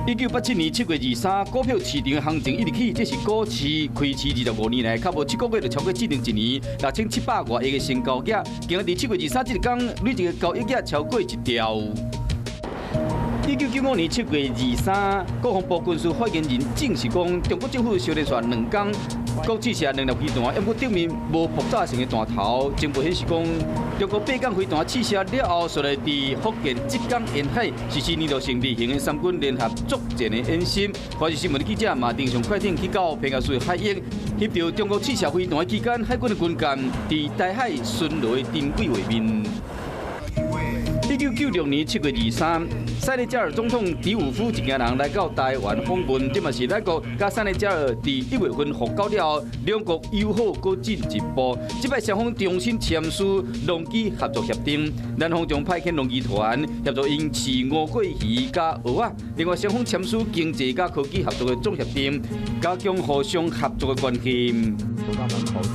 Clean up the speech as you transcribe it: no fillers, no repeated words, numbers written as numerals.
1987年7月23，股票市場的行情一直起，這是股市開市25年來，較無7個月就超過這前一年6700外億的成交額。今日佇7月23這一工，累計交易額超過1兆。1995年7月23，國防部軍事發言人證實講，中國政府小連續兩工閣試射兩粒飛彈，毋過頂面無爆炸性的彈頭。情報顯示講，中國白鋼飛彈試射了後，紲來佇福建浙江沿海實施連續性例行的三軍聯合作戰的演習。華視新聞的記者馬登上快艇去到屏東市海域，翕著中國試射飛彈的期間，海軍的軍艦佇台海巡邏的珍貴畫面。1996年7月23，塞內加爾總統迪武夫一行人來到台灣訪問，這嘛是咱國佮塞內加爾佇1月份復交了後，兩國友好閣進一步。這擺雙方重新簽署農機合作協定，南方將派遣農機團協助𪜶飼吳郭魚佮蚵仔。另外，雙方簽署經濟佮科技合作的總協定，加強互相合作的關係。